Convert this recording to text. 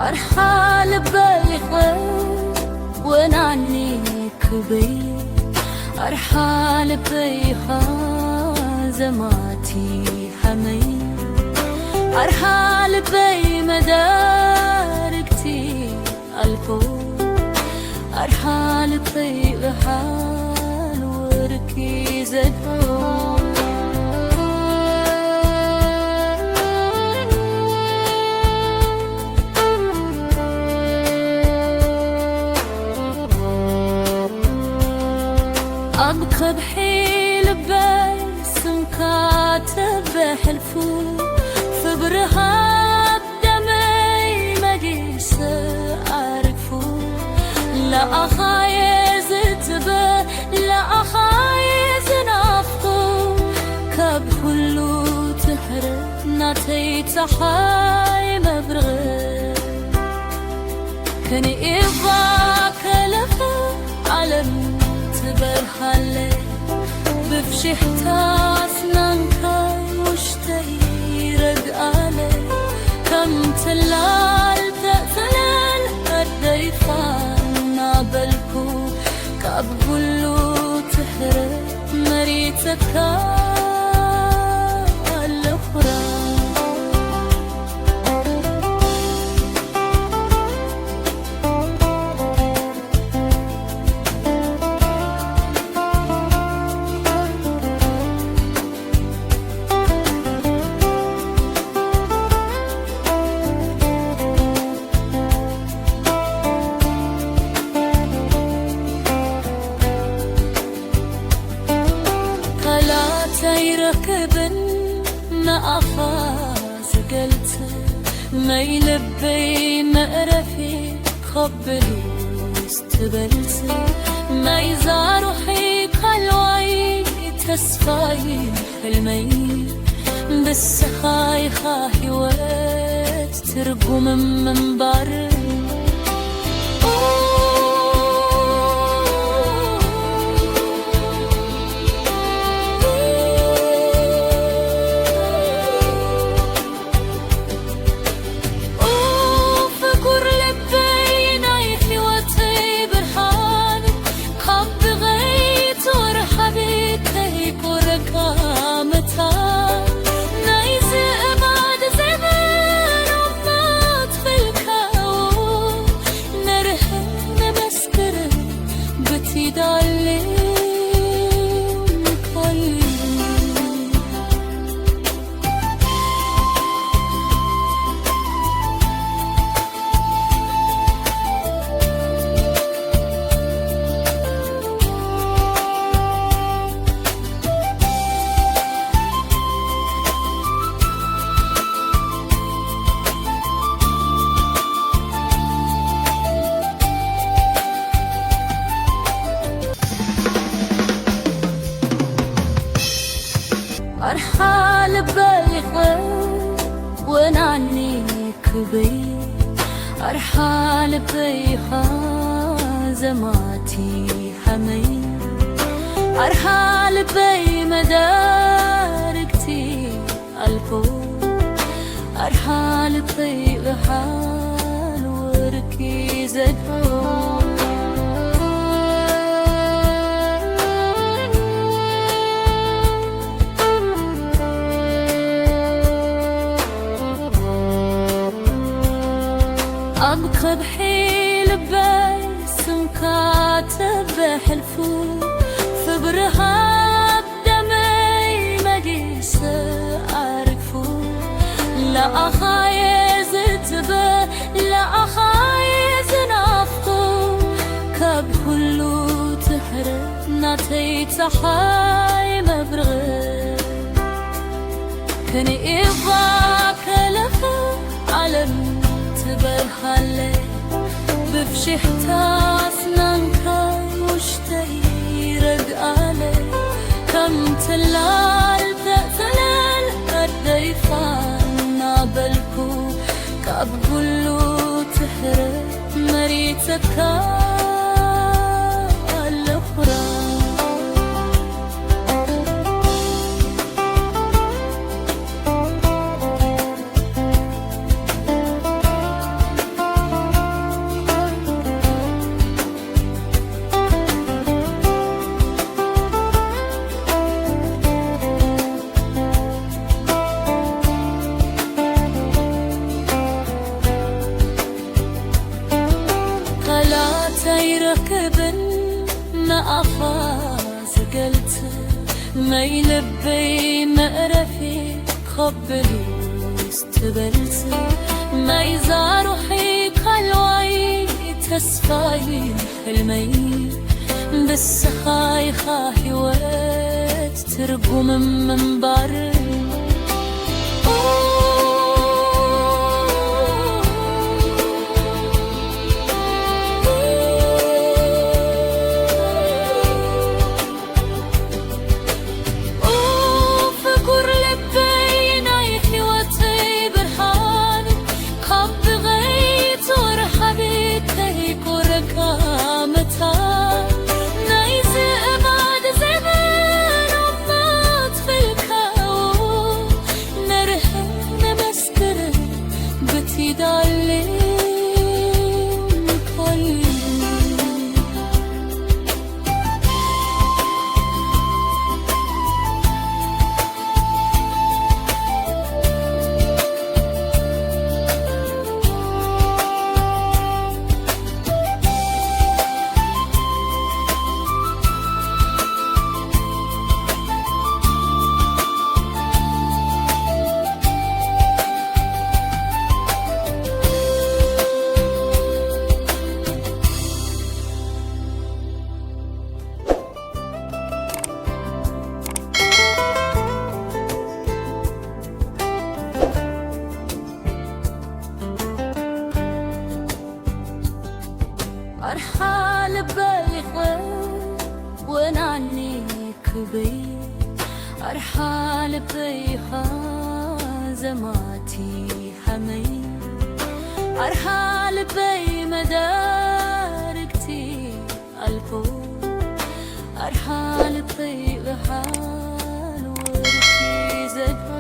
ኣርሓ ልበይ ኸ ወናኒ ክበይ፣ ኣርሓ ልበይ ኸ ዘማቲ ሓመይ፣ ኣርሓ ልበይ መዳርግቲ ኣልኮ፣ ኣርሓ ልበይ እሓል ወርቂ ዘድሮ። ኣብ ከብሒ ልበይ ስምካ ተበሕልፉ፣ ፍብርሃ ደመይ መጊሰ ኣሪፉ፣ ለኣኻየ ዝትበ ለኣኻየ ዝናፍቁ፣ ካብ ኩሉ ትሕረ ናተይ ጸሓይ መብርቕ። ክንኢባ ከለኸ ዓለም ትበርሃለ፣ ብፍሽሕታ ኣስናንካ ውሽጠይ ረግኣለ። ከም ትላል ተእሰነን ኣደይፋ እናበልኩ፣ ካብ ኩሉ ትሕረ መሪጸካ ኣለኹ ራ። ቃላት ኣይረክብን ንኣኻ ዝገልጽ፣ ናይ ልበይ መዕረፊ ከብሉስ ትበልጽ፣ ናይ ዛሩሒ ካልዋይ ተስፋይ ሕልመይ፣ ብስኻ ኢኻ ህይወት ትርጉም ምንባር። ፍቁር ልበይ ናይ ህይወተይ ብርሃን፣ ካብ ብቐይት ወርሓ ቤተይ ቆረካ መታ፣ ናይ ዝእባድ ዘመን ኣማት ፈልካዎ፣ ነርህን ነመስክር ብቲ ዳሌ ንኮል። ኣርሓ ልበይ ኸ ወናኒ ክበይ፣ ኣርሓ ልበይ ኸ ዘማቲ ሓመይ፣ ኣርሓ ልበይ መዳርግቲ ኣልኮ፣ ኣርሓ ልበይ እሓል ወርቂ ዘድሮ። ኣብ ከብሒ ልበይ ስምካ ተበሕልፉ፣ ፍብርሃ ደመይ መጊሰ ኣሪፉ፣ ለኣኻየ ዝትበ ለኣኻየ ዝናፍቑ፣ ካብ ኩሉ ትሕረ ናተይ ጸሓይ መብርቕ። ክንኢባ ከለኸ ዓለም ትበርሃለ፣ ብፍሽሕታ ኣስናንካ ውሽጠይ መሪጸካ ኣለኹ ራ። ቃላት ኣይረክብን ንኣኻ ዝገልጽ፣ ናይ ልበይ መዕረፊ ከብሉስ ትበልጽ፣ ናይዛ ሩሒ ካልዋይ ተስፋይ ሕልመይ፣ ብስኻ ኢኻ ህይወት ትርጉም ምንባር። ፍቁር ልበይ ናይ ህይወተይ ብርሃን፣ ካብ ብቐይት ወርሓ ቤተይ ቁረካ መታ፣ ናይ ዝእማድ ዘመን ኣማት ፈልካዎ፣ ነርህን ነመስክር ብቲ ዳሌ ንኮል። ኣርሓ ልበይ ኸ ወናኒ ክበይ፣ ኣርሓ ልበይ ኸ ዘማቲ ሓመይ፣ ኣርሓ ልበይ መዳርግቲ ኣልቦ፣ ኣርሓ ልበይ እሓል ወርቂ ዘድባ